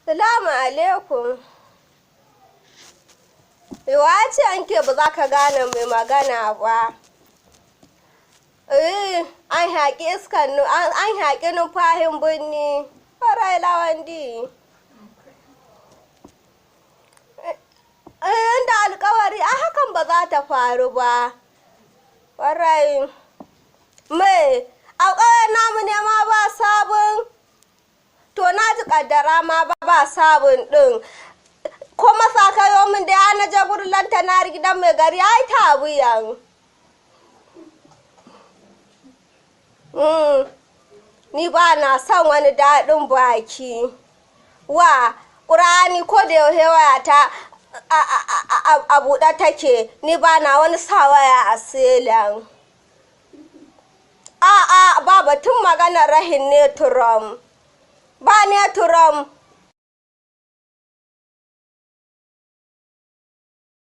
Salamu alaikum. Wa ce an ke ba za ka gane mai magana ba. Eh, an haƙi iskan an haƙi numfahin birni. Farai lawandi. Eh, inda alƙawari a hakan ba za ta faru ba. Farai. Mai, a ƙauyen namu ne ma ba sabon. To na ji ƙaddara ma ba sabon ɗin. Ko masa kayo min da ya na je gurin lantana gidan mai gari ai ta wuyan. Ni ba na son wani daɗin baki. Wa, ƙur'ani ko da yaushe wayata a buɗe take, ni ba na wani sa waya a silan. A'a, ba batun maganar rahin neturam. Ba neturam.